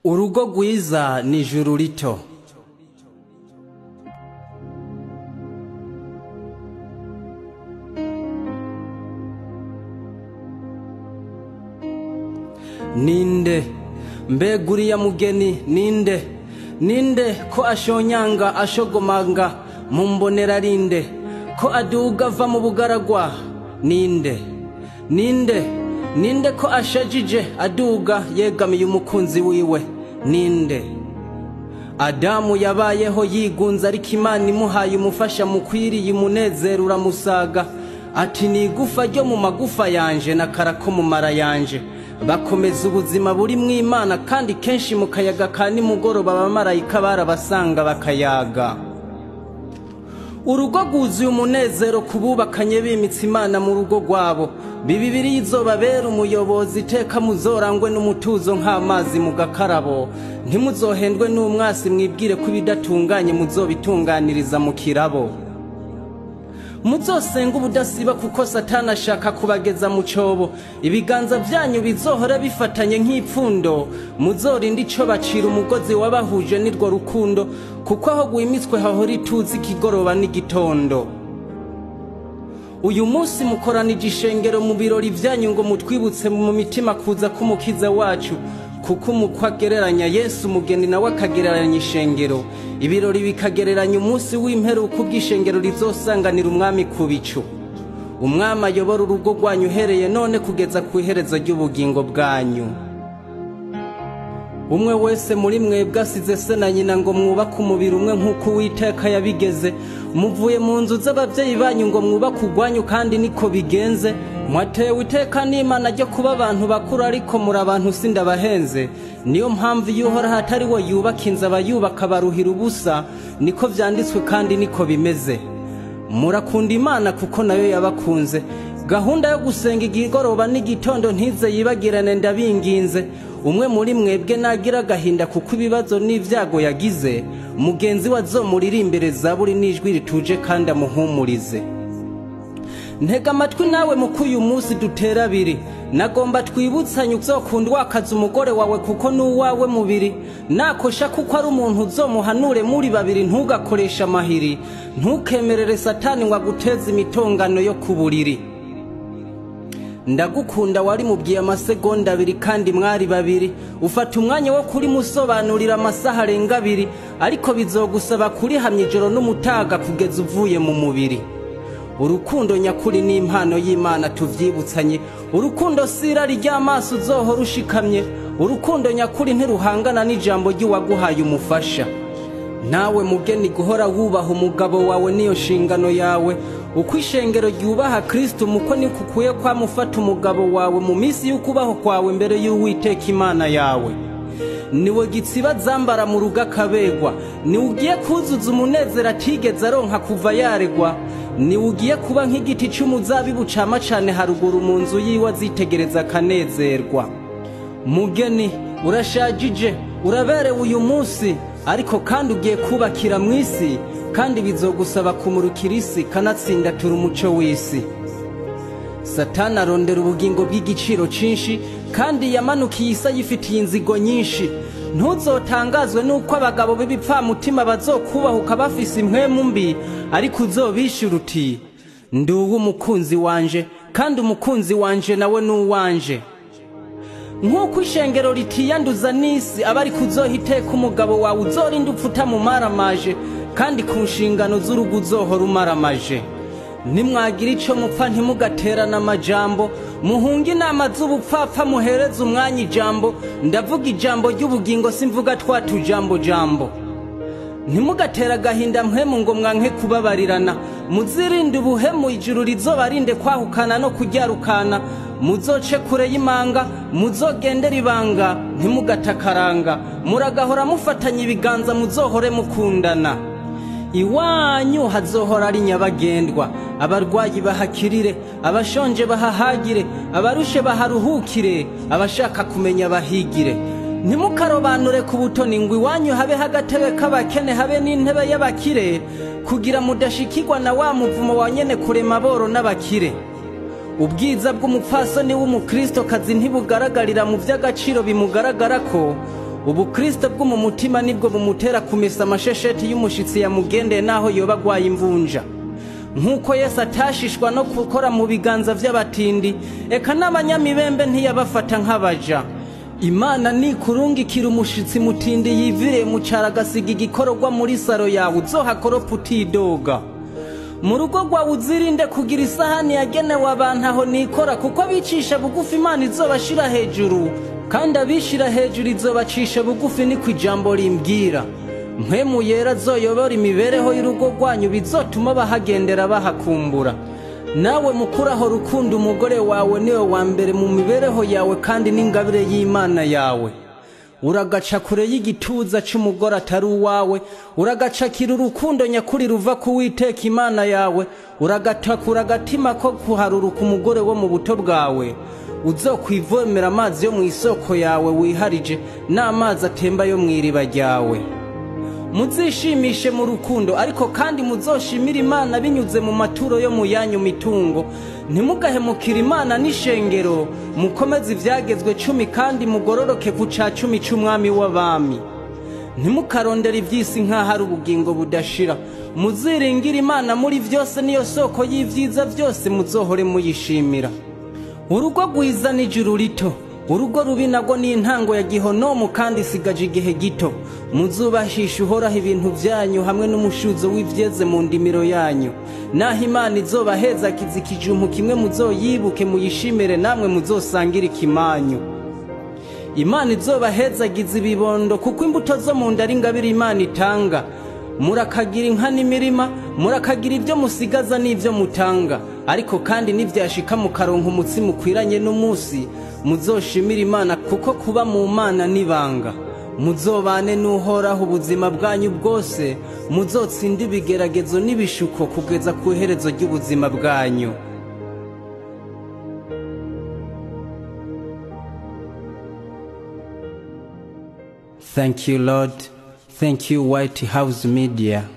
Urugo rwiza ni ijuru rito. Ninde mbega uriya mugeni ninde ninde ko ashonyanga ashogomanga mu mbonera-rinde ko aduga ava mu bugaragwa ninde ninde ninde ko ashajije aduga yegamiye umukunzi wiwe ninde? Adamu yabayeho yigunze, ariko Imana imuhaye umufasha mukwiriye umunezero uramusaga, ati ni igufa ryo mu magufa yanje n'akara ko mu mara yanje. Bakomeza ubuzima burimwo Imana, kandi kenshi mu kayaga ka nimugoroba abamarayika barabasanga bakayaga. Urugo rwuzuye umunezero ku bubakanye bimitse Imana mu rugo rwabo. Bibiriya izobabera umuyobozi iteka, muzorangwe n'umutuzo nk'amazi mu gakarabo. Ntimuzohendwe n'umwasi, mwibwire ko ibidatunganye muzobitunganiriza mu kirabo. Muzosenga ubudasiba, kuko Satani ashaka kubageza mu cobo. Ibiganza vyanyu bizohora bifatanye nk'ipfundo. Muzorinde ico bacira umugozi wabahuje n'irwo rukundo, kuko aho rwimitswe hahora ituze ikigoroba n'igitondo. Uyu munsi mukoranije ishengero mu birori vyanyu ngo mutwibutse mu mitima kuza k'umukiza wacu, kuko umukwe agereranya Yesu, umugeni nawe akagereranya ishengero. Ibirori bikagereranya umunsi w'imperuka ubwo ishengero rizosanganira umwami ku bicu. Umwami ayobora urugo rwanyu uhereye none kugeza ku iherezo ry'ubugingo bwanyu. Umwe wese muri mwebwe asize se na nyina ngo mwubake umubiri umwe nk'uko Uwiteka yabigeze. Muvuye mu nzu z'abavyeyi banyu ngo mwubake urwanyu, kandi niko bigenze. Mwatewe iteka n'Imana ryo kuba abantu bakuru, ariko muri abantu sindabahenze. Niyo mpamvu iyo Uhoraho atari we yubaka inzu, abayubaka baruhira ubusa. Niko vyanditswe kandi niko bimeze. Murakunda Imana kuko nayo yabakunze. Gahunda yo gusenga igigoroba n'igitondo ntize yibagirane, ndabinginze. Umwe muri mwebwe nagira agahinda kuko ibibazo n'ivyago yagize, mugenzi we azomuririmbire zaburi n'ijwi rituje kandi amuhumurize. Ntega amatwi nawe muko uyu munsi dutera abiri. Nagomba twibutsanye uzokunda wakaza umugore wawe, kuko n'uwawe mubiri. Nakosha kuko ari umuntu uzomuhanure muri babiri, ntugakoresha amahiri. Ntukemerere Satani ngo aguteze imitongano yo ku buriri. Ndagukunda wari mubwiye amasegonda abiri kandi mwari babiri. Ufata umwanya wo kurimusobanurira amasaha arenga abiri, ariko bizogusaba kurihamya ijoro n'umutaga kugeza uvuye mu mubiri. Urukundo nyakuri ni impano y'Imana, tuvyibutsanye. Urukundo si irari ry'amaso uzohora ushikamye. Urukundo nyakuri ntiruhangana n'ijambo ry'uwaguhaye umufasha. Nawe mugeni, guhora wubaha umugabo wawe niyo nshingano yawe. Uko ishengero ryubaha Kristo, muko niko ukwiye kwamufata umugabo wawe mu minsi y'ukubaho kwawe mbere y'Uwiteka Imana yawe. Niwe gitsiba zambara mu rugo akabegwa, niwe ugiye kuzuza umunezero atigeze aronka kuva yaregwa, niwe ugiye kuba nk'igiti c'umuzabibu cama cane haruguru mu nzu yiwe azitegereza akanezerwa. Mugeni, urashajije, uraberewe uyu munsi, ariko kandi ugiye kubakira mw'isi, kandi bizogusaba kumurukira isi kanatsinda tura umuco w'isi. Satani arondera ubugingo bw'igiciro cinshi, kandi yamanukiye isi ayifitiye inzigo nyinshi. Ntuzotangazwe n'uko abagabo b'ibipfamutima bazokubahuka bafise impwemu mbi, ariko uzobishura uti ndi uw'umukunzi wanje, kandi umukunzi wanje nawe ni uwanje. Nk'uko ishengero ritiyanduza n'isi, aba ariko uzoha iteka umugabo wawe, uzorinda upfa utamumaramaje, kandi ku nshingano z'urugo uzohora umaramaje. Nimwagira ico mupfa ntimugaterana amajambo, muhunge inama z'ubupfapfa, muhereze umwanya ijambo. Ndavuga ijambo ry'ubugingo, simvuga twa tujambo jambo. Ntimugatera agahinda mpwemu ngo mwanke kubabarirana. Muzirinde ubuhemu, ijuru rizobarinde kwahukana no kuryarukana. Muzoce kure y'imanga, muzogendere ibanga, ntimugatakaranga. Muragahora mufatanye ibiganza, muzohore mukundana. Iwanyu hazohora ari nyabagendwa, abarwayi bahakirire, abashonje bahahagire, abarushe baharuhukire, abashaka kumenya bahigire. Ntimukarobanure ku butoni ngo iwanyu habe agatebe k'abakene, habe n'intebe y'abakire, kugira mudashikirwa na wa muvumo wa nyene kurema aboro n'abakire. Ubwiza bw'umupfasoni w'umukristokazi ntibugaragarira mu vy'agaciro bimugaragarako, Ubukristo bwo mu mutima nibwo bumutera kumesa amashesheti y'umushitsi yamugendeye naho yoba agwaye imvunja. Nk'uko Yesu atashishwa no gukora mu biganza vy'abatindi, eka n'abanyamibembe ntiyabafata nk'abaja. Imana nikurungikira umushitsi mutindi yivire mu caro agasiga igikororwa muri saro yawe, uzohakoropa utidoga. Mu rugo rwawe uzirinde kugira isahani yagenewe abantu aho nikora, kuko abicisha bugufi Imana izobashira hejuru, kandi abishira hejuru izobacisha bugufi, niko ijambo rimbwira. Mpwemu yera azoyobora imibereho y'urugo rwanyu, bizotuma bahagendera bahakumbura. Nawe mukuraho rukundo umugore wawe, niwe wa mbere mu mibereho yawe kandi n'ingabire y'Imana yawe. Uragaca kure y'igituza c'umugore atari uwawe, uragacakira urukundo nyakuri ruva ku Uwiteka Imana yawe, uragatakura agatima ko kuharuruka umugore wo mu buto bwawe. Uzokwivomera amazi yo mw'isoko yawe wiharije, n'amazi atemba yo mw'iriba ryawe. Muzishimishe mu rukundo, ariko kandi muzoshimire Imana binyuze mu maturo yo mu yanyu mitungo. Ntimugahemukire Imana n'ishengero, mukomeze ivyagezwe 10 kandi mugororoke ku ca 10 c'umwami w'abami. Ntimukarondere ivy'isi nk'aho ari ubugingo budashira. Muziringire Imana muri vyose, niyo soko y'ivyiza vyose, muzohore muyishimira. Urugo rwiza n'ijuru rito, urugo rubi narwo ni intango ya gihonomu kandi isigaje igihe gito. Muzubahishe Uhoraho ibintu vyanyu hamwe n'umushuzo w'ivyeze mu ndimiro yanyu. Naho Imana izobahezagiza ikijumpu kimwe, muzoyibuke muyishimire, namwe muzosangire ikimanyu. Imana izobahezagiza ibibondo, kuko imbuto zo mu nda ari ingabire Imana itanga. Murakagira inka n'imirima, murakagira ibyo musigaza n'ibyo mutanga. Ariko kandi nivyashika mukaronka umutsima ukwiranye n'umunsi, muzoshimire Imana, kuko kuba mu Mana n'ibanga. Muzobane n'Uhoraho ubuzima bwanyu bwose, muzotsinde ibigeragezo n'ibishuko kugeza ku iherezo ry'ubuzima bwanyu. Thank you, Lord. Thank you, White House Media.